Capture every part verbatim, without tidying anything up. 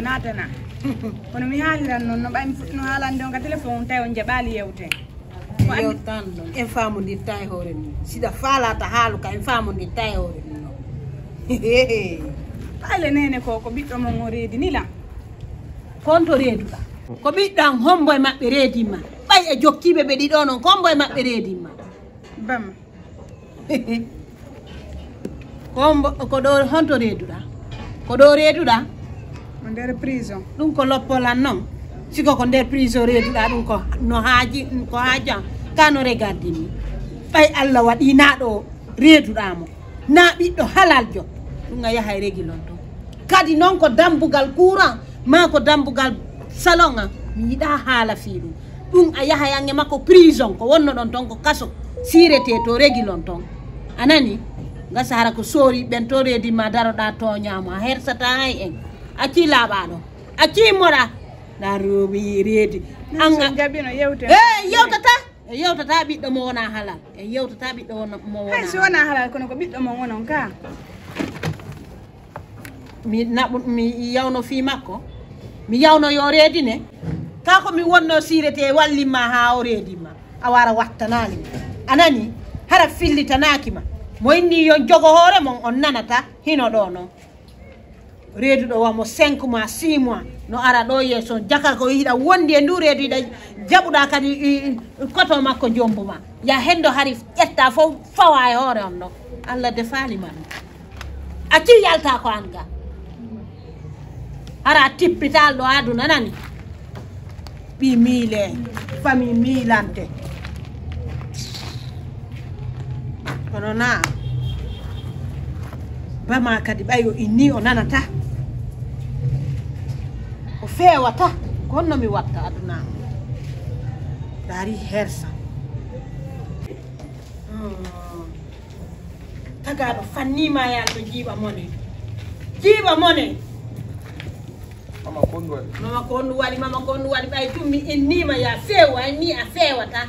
Naatana. Kono mi haaliran noon no ɓay mi fuɗɗino haalande on ka téléphone, tawi on jaɓaali yewte. Ko anndi- Yewtan ɗon. En faamondirta e hoore mum. Siɗa faalata haalu ka, en faamondirta e hoore mum. Ɓayle neene ko, ko ɓiɗɗo mon o reedi ni lan. Kon to reeduɗa. Ko ɓiɗɗo an hombo e maɓɓe reedi ma. Ɓay e jokkiiɓe ɓe ɗiɗo noon, ko hombo e maɓɓe reedi ma. Bam. Ko mbo-, ko ɗo honto reeduɗa? Ko ɗo reeduɗa? Ko nder prison. Ɗum ko loppolan noon. Siko ko nder prison reeduɗa, ɗum ko no haaji, ko haaja, ka no regardini. Ɓay Allah waɗi na ɗo reeduɗa mo. Na ɓiɗɗo halaljo. Ɗum a yahay regilon to. Kadi noon ko dambugal courant, maa ko dambugal salon am. Mi yiɗa haala fii ɗum. Ɗum a yahay an e makko prison, ko wonno ɗon ton ko kaso. Sirete to regilon ton. A nani? Ngasa hara ko soori ɓen to reedi ma daroɗa tooñaama. A hersata hay en. A ciilaaɓa ɗo. A ciimoɗa. Nda roobi reedi. An so jaɓino yewte. Eh, yewtata. E yewtata ɓiɗɗo mo wona halal. E yewtata ɓiɗɗo wona, mo wona. Hay so wona halal, kono ko ɓiɗɗo mon wonon ka. Mi naɓu-, mi yawno fii makko. Mi yawno yo reedine. Ka ko mi wonno sirete wallimma haa o reedima. A wara wattanaali. A nani? Hara fillitanaaki ma. Mo inni yo jogo hoore mon on nanata. Hino ɗo non. Reeduɗo wamo cinq mois, six mois, no ara ɗo yeeso on, jaka ko hiɗa wondi e ndu reedu, hiɗa jaɓuɗa kadi i, i, koto makko jombu ma. Ya hendo hari ƴetta fof fawa e hoore on ɗo. Allah defaali ma ɗum. A ci yalta ko an ga. Hara tippital ɗo aduna nani. Ɓii miile, famille miilante. Kono na bama kadi ɓay o inni o nanata. O feewata. Ko honno mi watta aduna? Dari hersa. Hmm. Tagaaɗo fannima ya to jiiɓa mone. Jiiɓa mone. Mama ko honɗum waɗi? Mama ko honɗum waɗi, mama ko honɗum waɗi, ɓay tum mi innima ya feewu, a inni a feewata.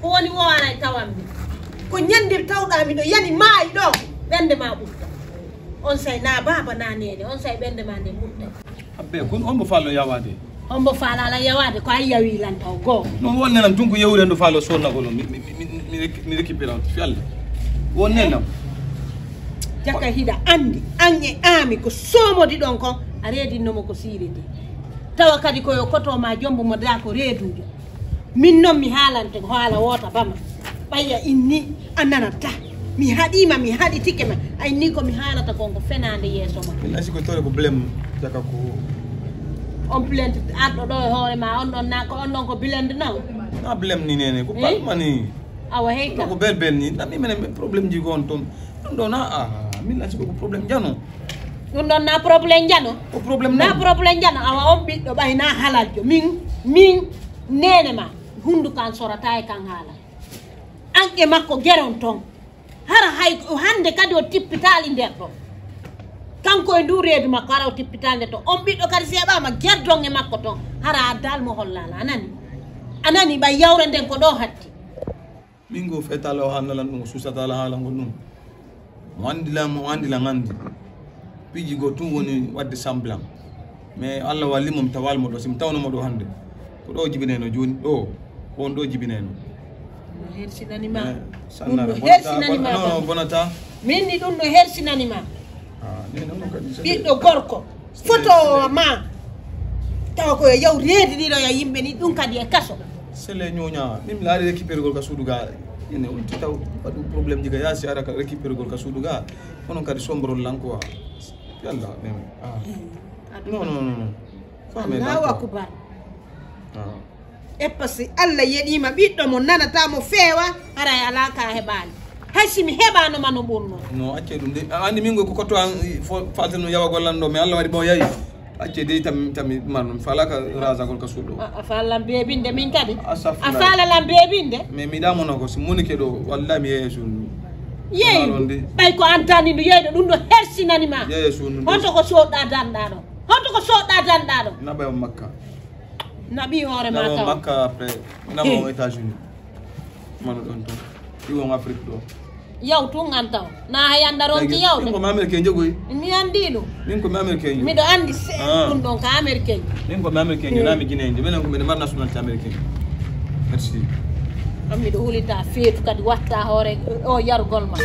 Ko woni o ara e tawammi? Ko ñandir tawɗa miɗo yani maayi ɗo, ɓernde ma ɓurta. On say na baaba na neene, on say ɓernde ma nde ɓurta. Abbe, kon on mo faalo yawaade? On mo faalaala yawaade, ko a yawi lan taw goo. No wonne lan tun ko yewre ndo faalo sonnagol on. Mi, mi, mi, mi, mi rek-, mi récupérant fi Allah. Wonne lan. Jaka hiɗa andi, an e ami ko somodi ɗon kon, a reedinno mo ko siirete. Tawa kadi ko yo koto ma jombo mo da ko reedujo. Min non mi haalante ko haala woota bama. Ɓay a inni a nanata. Mi haɗima, mi haɗitike ma. A inni ko mi haalata kon ko fenaande yeeso ma. Min asi ko tore ko blem jaka ko. On plainte arɗo ɗo e hoore ma, on ɗon na ko on ɗon ko blende non? Na blem ni nene, ko eh? Palma ni. Awa hey ka. Ko bel bel ni. Nami menen ɓe problème ji ko on ton. Ɗum ɗo na, ah, min asi ko problème jano. Ɗum ɗon na problème jano? Ko problème na non. Problème jano. Awa on ɓiɗɗo ɓay na halaljo. Min, min nene ma. Hunduko an sorata e kan haala. An e makko geron ton. Hara hay ko hande kadi o tippitaali nder ɗo. Kanko e ndu reedu makko hara o tippitaali nder ɗo. On ɓiɗɗo kadi seeɓaama gerdon e makko ton. Hara a dal mo hollaala. A nani? A nani ɓay yawre nden ko ɗo hatti. Min go fetala o haalnalan ɗum, o susatala haalangol ɗum. Mo andi lan, mo andi lan andi. Piiji goo tun woni wadde semblant. Mais Allah walli mo, mi tawal mo ɗo. Si mi tawno mo ɗo hande, ko ɗo jibinayno jooni, ɗo, ko on ɗo jibinayno. No hersinani ma. Eh, ɗum sannara, no bonata, hersinani ma. Bon-, non, non, bonata. Min ni ɗum no hersinani ma. Ah, ni non, non, kadi, c'est ɓiɗɗo gorko, foto ma. Tawa ko yo yaw reedi ɗiɗo ya yimɓe ni, ɗum kadi e kaso. Sele ñooña, min mi laari récupéré gol ka suudu ga. Ene on ti taw waɗu problème ji ga yaasi ara ka récupéré gol ka suudu ga. Onon kadi sombrol lan quoi. Yalla, meme. Ah. Eh, non, non, non, non. Femme Allahu lan quoi. Akbar. Ah. E parce que Allah yeɗima ɓiɗɗo mo nanata mo feewa, haray ala ka heɓaali. Hay si mi heɓano ma no ɓurno. No, acce ɗum de. A andi min go ko kotto an, fo-, falta no yawa gollan ɗo, mais Allah waɗi bon yayi. Acce de tam, tam man non falaka razagol ka suudu. A, a faalan bebinde min kadi. Astagfirullah. A faalalan bebinde. Mais mi damono ko si moni ke ɗo, wallahi mi yeesu. Yeeyu. Alon de. Ɓay ko an tani ndu yeeyɗo ɗum ɗo hersinani ma. Yeesu ɗum de. Honto ko soɗɗa danɗa ɗo? Honto ko soɗɗa danɗa ɗo? Na ɓay on Makka. Naɓi hoore ma taw. Makka après. Na mo États-Unis. Mano ɗon ton. Iwon Afrique ɗo. Yaw tun an taw. Na hay anda ronki yawde. Min ko mi américain jogoy. Mi andi ɗum. Min ko mi américain jo. Miɗo andi se ɗum ɗon ka américain. Min ko mi américain jo, na mi guinéen jo. Minen ko miɗo mari nationalité américain. Merci. An miɗo hulita feetu kadi watta hoore o yarugol ma.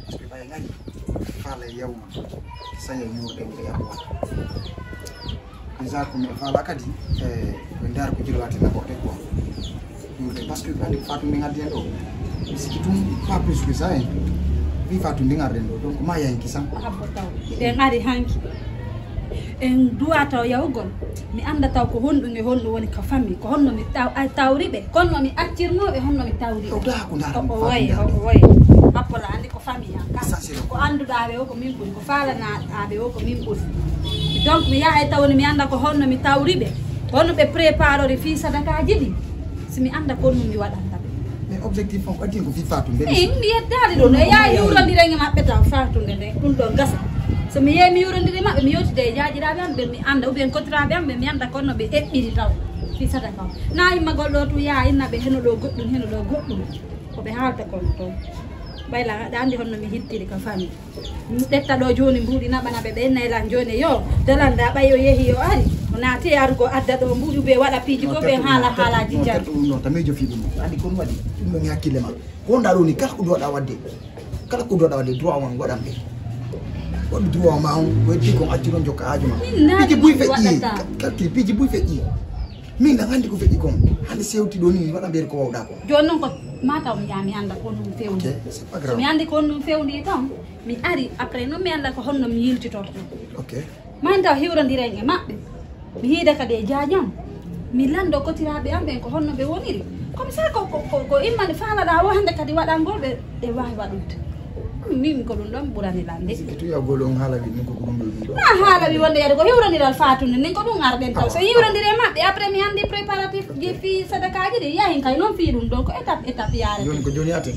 Parce que ɓay ngari faala yawma saña yurde ɓe yaɓɓo. Déjà ko mi faala kadi e ɓe ndar ko jiro wati na goɗɗe quoi. Yurde parce que andi faatu ndi ngaddi en ɗo. Mi sikki tum pas plus que ça en. Mi faatu ndi ngarden ɗo donc ma yanki san. Habbo taw. Ɗen ari hanki. En duwa taw yawgol. Mi anda taw ko honɗum e honɗum woni ka fammi. Ko honno mi taw ay tawri ɓe. Konno mi accirno ɓe honno mi tawri ɓe. O da ko ndar. O wayi o wayi. Happola andi ko fammi an ka. Ko anduɗa ɓe o ko min ɓuri ko faalana ɓe o ko min ɓuri. Donc mi yahay taw ni mi anda ko honno mi tawri ɓe. Honno ɓe préparori fii sadakaaji ɗi. Si mi anda ko honno mi waɗanta ɓe. Mais objectif on ko addi ko fii fatunde. Eh mi yettaali ɗum e yaha yurondiren e maɓɓe taw fatunde nde ɗum ɗon gasa. So mi yehi mi yurondiri maɓɓe mi yewtida e jaajiraaɓe am ɓe mi anda ou bien kotiraaɓe am ɓe mi anda ko honno ɓe eɓɓiri taw. Fii sadaka o na immagol ɗo tun yaha inna ɓe heno ɗo goɗɗum heno ɗo goɗɗum. Ko ɓe haalta kon toon. Ɓay la aɗa anndi honno mi hittiri ka fammi. Mi ƴetta ɗo jooni mbuuɗi naɓana ɓe ɓe naylan jooni yo dalanda ɓay o yehi yo ari o naati e arugo adda ɗo mbuuɗi ɓe waɗa piiji ko ɓe haala haalaaji jam. Ɗum noon tamijo fii ɗum noon andi kon waɗi ɗum ɗon e hakkille ma ko nda ɗo ni kala ko duwaɗa wadde kala ko duwaɗa wadde droit on waɗan ɓe waɗu droit ma on ko hetti kon accu ɗon jokka haaju ma piiji buy feƴƴi kalkil piiji buy feƴƴi min na anndi ko feƴƴi kon hande sewti ɗo ni waɗa mbeeri ko wawɗa kon jooni noon ko mataw mi yaa mi annda ko honɗum fewndi so mi anndi ko honɗum fewndi tan mi ari après noon mi annda ko honno mi yiltitorto ok min taw hiwrondiren e maɓɓe mi hiida kadi e jaajam mi lanndo kotiraaɓe am ɓen ko honno ɓe woniri comme ça ko ko immani faalaɗa o hannde kadi waɗangol ɓe ɓe waawi waɗude min ko ɗum ɗon ɓurani lande a haalawi wonde yade ko hiwrondiral fatunde nden ko ɗum arɗen taw so hiwrondiri e maɓɓe après mi anndi préparatif ji fii sadakaaji ɗi yahin kay noon fii ɗum ɗon ko étape étape yaare ko jooni yaten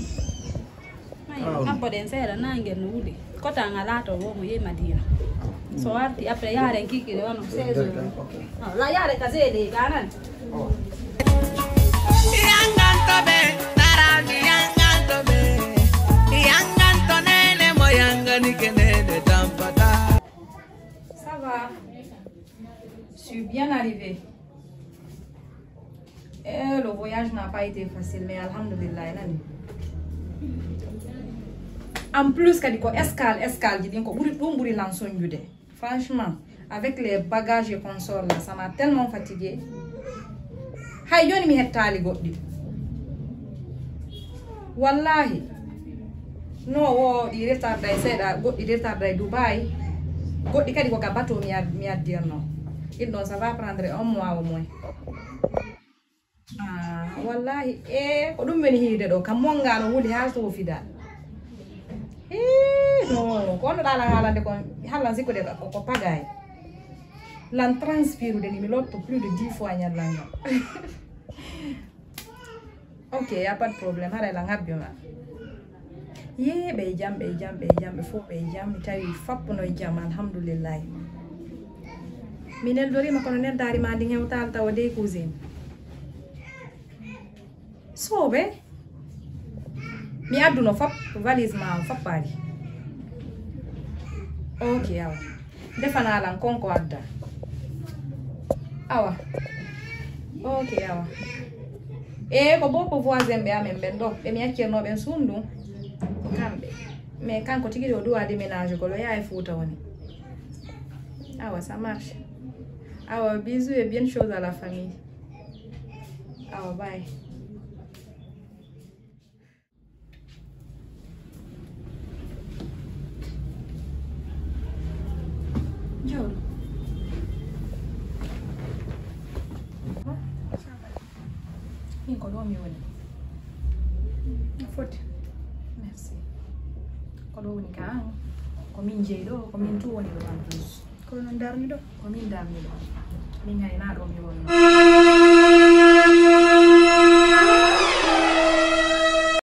Abboɗen seeɗa nangen no wuli kota ngalaa to woo mo yehi Madina so warti après yaren kikiɗe wano seize heures la yare ka seeɗe ganan yangantoɓe taraɓe yangantoɓe yanganto nene mo yangani ke nene tampata ça va je suis bien arrivé Eh, le voyage n'a pas été facile, mais alhamdulillah, nani. En plus, kadi ko escale, escale ji ɗin ko ɓuri ɗum ɓuri lan sonjude. Franchement, avec les bagages et consorts là, ça m'a tellement fatigué. Hay joni mi hettali goɗɗi. Wallahi. No o ɗi retarday seeɗa goɗɗi retarday Dubai. Goɗɗi kadi ko ka bateau mi ad- mi addirno. Ɗin ɗon ça va prendre un mois au moins. Ah, wallahi e ko ɗum woni hiide ɗo kam monga no wuli ha sofida e no ko onno ɗala haalande kon hallan sikkude ko pagay lan transpirude ni mi lotto plus de dix fois ñallal ngal ok y a pas de problème haray lan habbi ma Yee ɓe e jam ɓe e jam ɓe e jam ɓe fof ɓe e jam mi tawi fappuno e jam alhamdulillahi mi neldorima kono neldari ma ndin hewtali tawa dey cousine soɓe mi adduno fop valise ma o foppaali ok awa Defana lan konko adda. Awa. Ok awa. E ko boppo voisin ɓe amen ɓen ɗo ɓe mi accirno ɓen sundun. Ko kamɓe. Mais kanko tigi ɗo duwa déménage ko lo yaay Fuuta woni. Awa ça marche. Awa bisous et bien chose à la famille. Awa bye. Jawɗo. Min ko ɗo mi woni. Foti. Merci. Ko ɗo woni ka an. Ko min jeyi ɗo, ko min tu woni ɗo en plus. Ko non darmi ɗo. Ko min darmi ɗo. Min hay na ɗo mi wonno.